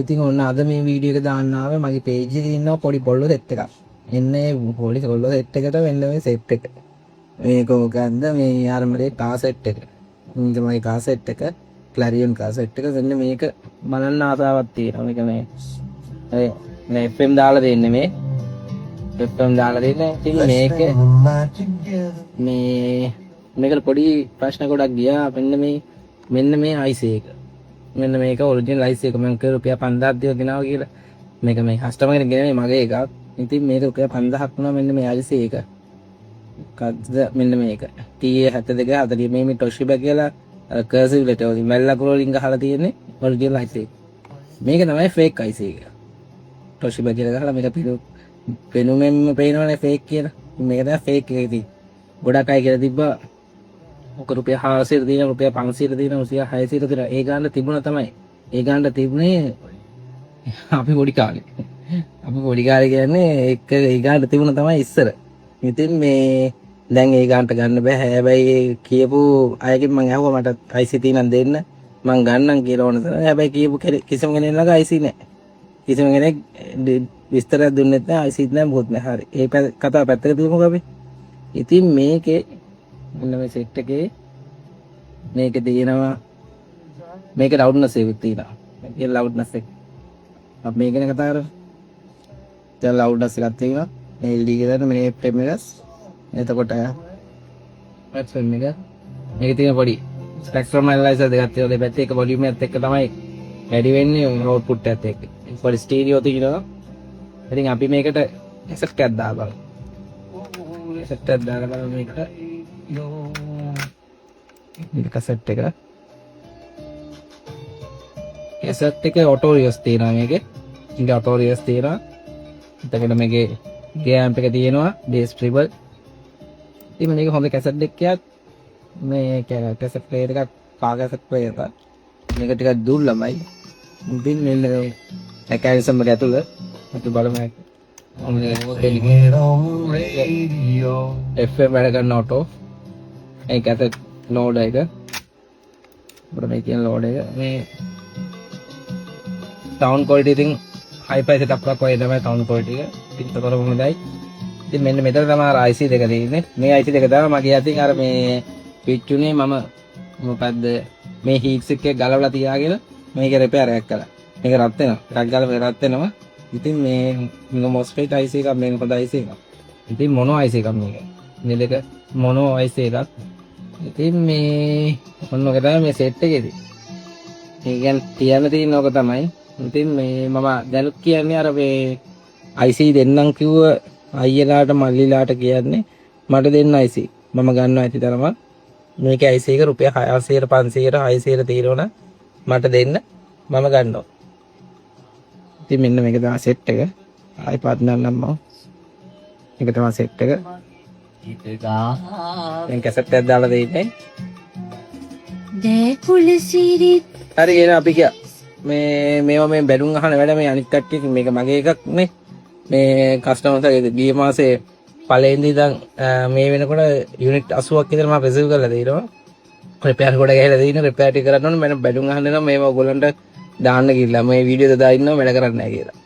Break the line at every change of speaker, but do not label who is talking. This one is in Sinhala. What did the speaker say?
ඉතින් ඔන්න අද මේ වීඩියෝ එක දාන්න ආවේ මගේ පේජ් එකේ ඉන්නවා පොඩි කොල්ලෝ සෙට් එකක්. එන්නේ පොඩි කොල්ලෝ සෙට් එකට මෙන්න මේ සෙට් එක. මේක මොකන්ද මේ අර මගේ කාර් සෙට් එක. මේක මගේ කාර් සෙට් එක. ක්ලැරියන් කාර් සෙට් එක. මෙන්න මේක බලන්න ආසාවක් තියෙනවා. මේක මේ ඒ මේ FM දාලා දෙන්නේ මේ. FM දාලා දෙන්නේ. ඉතින් මේක මේ මේකට පොඩි ප්‍රශ්න ගොඩක් ගියා. මෙන්න මේ IC එක. මෙන්න මේක ඔරිජිනල් IC එක. මම කිව්වා රුපියල් 5000ක් දීලා ගෙනාවා කියලා. මේක මේ කස්ටමර් කෙනෙක් ගෙනාවේ මගේ එකක්. ඉතින් මේක රුපියල් 5000ක් වුණා මෙන්න මේ IC එක. මොකද්ද මෙන්න මේක. TA 72 40 මේ මේ Toshiba කියලා අර කර්සිව් ලෙටර් වලින් මැල් අකුරු වලින් ගහලා තියෙන්නේ ඔරිජිනල් IC එක. මේක තමයි ෆේක් IC එක. Toshiba කියලා ගහලා මේක පිළු පෙනුමෙන්ම පේනවනේ ෆේක් කියලා. මේක තමයි ෆේක් එක ඉතින්. ගොඩක් අය කියලා තිබ්බා ඔක රුපියල් 400 තියෙන, රුපියල් 500 තියෙන, රුපියල් 600 තියෙන. ඒ ගානට තිබුණා තමයි. ඒ ගානට තිබුණේ අපි පොඩි කාලේ. අපි පොඩි කාලේ කියන්නේ එක ඒ ගානට තිබුණා තමයි ඉස්සර. ඉතින් මේ දැන් ඒ ගානට ගන්න බෑ. හැබැයි ඒ කියපු අයගෙන් මං ඇහුවා මට IC තියෙනම් දෙන්න. මං ගන්නම් කියලා ඕන තරම්. හැබැයි කියපු කිසිම කෙනෙක් ළඟ IC නෑ. කිසිම කෙනෙක් විස්තරයක් දුන්නෙත් නෑ, IC නෑ, මොකුත් නෑ. හරි. ඒ කතාව පැත්තක තියමුකෝ අපි. ඉතින් මේකේ මෙන්න මේ සෙට් එකේ මේකේ තියෙනවා මේක ලවුඩ්නස් එකක් තියෙනවා. මේකේ ලවුඩ්නස් එක. අපි මේක ගැන කතා කරමු. දැන් ලවුඩ්නස් එකක් තියෙනවා. මේ LD එක දාන මේ FM එක. එතකොට FM එක මේකේ තියෙන පොඩි ස්පෙක්ට්‍රම් ඇනලයිසර් දෙකක් තියෙනවා. දෙපැත්තේ එක වොලියුම් එකත් එක්ක තමයි වැඩි වෙන්නේ අවුට්පුට් එකත් එක්ක. පොඩි ස්ටීරියෝ තියෙනවා. ඉතින් අපි මේකට කැසට් එකක් දාලා බලමු. කැසට් එකක් දාලා බලමු මේකට. මේක කැසට් එක. කැසට් එක ඔටෝ රිවර්ස් තියෙනවා මේකේ. මේක ඔටෝ රිවර්ස් තියෙනවා. එතකොට මේකේ ගියර් ඇම්ප් එක තියෙනවා, බේස් ට්‍රිබල්. ඉතින් මේක හොඳ කැසට් ඩෙක් එකක්. මේ කැසට් ප්ලේයර් එකක්, කාර් කැසට් ප්ලේයර් එකක්. මේක ටිකක් දුර්ලභයි. ඉතින් මෙන්න මෙකැනිසම් එක ඇතුළ අපි බලමු. FM වැඩ කරන ඔටෝ. ඒ කැසට් ලෝඩර් එක. අපිට මේ තියෙන ලෝඩර් එක මේ සවුන්ඩ් ක්වොලිටි ඉතින් හයිෆයි සෙටප් එකක් වගේ තමයි සවුන්ඩ් ක්වොලිටි එක. ඉතින් ඒතකොට හොඳයි. ඉතින් මෙන්න මෙතන තමයි අර IC දෙක තියෙන්නේ. මේ IC දෙක තමයි මගේ අතින් අර මේ පිච්චුනේ. මම මොකද්ද මේ හීට් සින්ක් එක ගලවලා තියාගෙන මේක රිපෙයාර් එකක් කළා. මේක රත් වෙනවා. ටක් ගාලා මේක රත් වෙනවා. ඉතින් මේ මේක මොස්ෆෙට් IC එකක්, මේක හොඳ IC එකක්. ඉතින් මොනෝ IC එකක් මේක. මේ දෙක මොනෝ IC එකක්. ඉතින් මේ ඔන්න ඔක තමයි මේ සෙට් එකේදී. ඒ කියන්නේ කියන්න තියෙන ඕක තමයි. ඉතින් මේ මම දැනුත් කියන්නේ අර මේ IC දෙන්නම් කිව්ව අයියලාට මල්ලිලාට කියන්නේ මට දෙන්න IC. මම ගන්නවා ඇති තරමක්. මේක IC එක රුපියල් 600 500 600 තියෙනවනම් මට දෙන්න, මම ගන්නවා. ඉතින් මෙන්න මේක තමයි සෙට් එක. ආයි පත්නන්නම් මම. මේක තමයි සෙට් එක. දැන් කැසට් එකක් දාලා දෙන්නේ. හරි එහෙනම් අපි ගියා. මේ මේවා මේ බැලුම් අහන වැඩ මේ අනිත් කට්ටිය මේක මගේ එකක් නේ. මේ කස්ටමර්ස් ගිය මාසේ පළවෙනි ඉඳන් මේ වෙනකොට යුනිට් 80ක් විතර මම රිසීව් කරලා තියෙනවා. රිපෙයාර් ගොඩ ගහලා තියෙන රිපෙයාර් ටික කරන්න ඕනේ. මම බැලුම් අහන්න එනවා මේවා ඔයගොල්ලන්ට දාන්න කියලා. මේ වීඩියෝ දාලා ඉන්නවා වැඩ කරන්නේ නැහැ කියලා.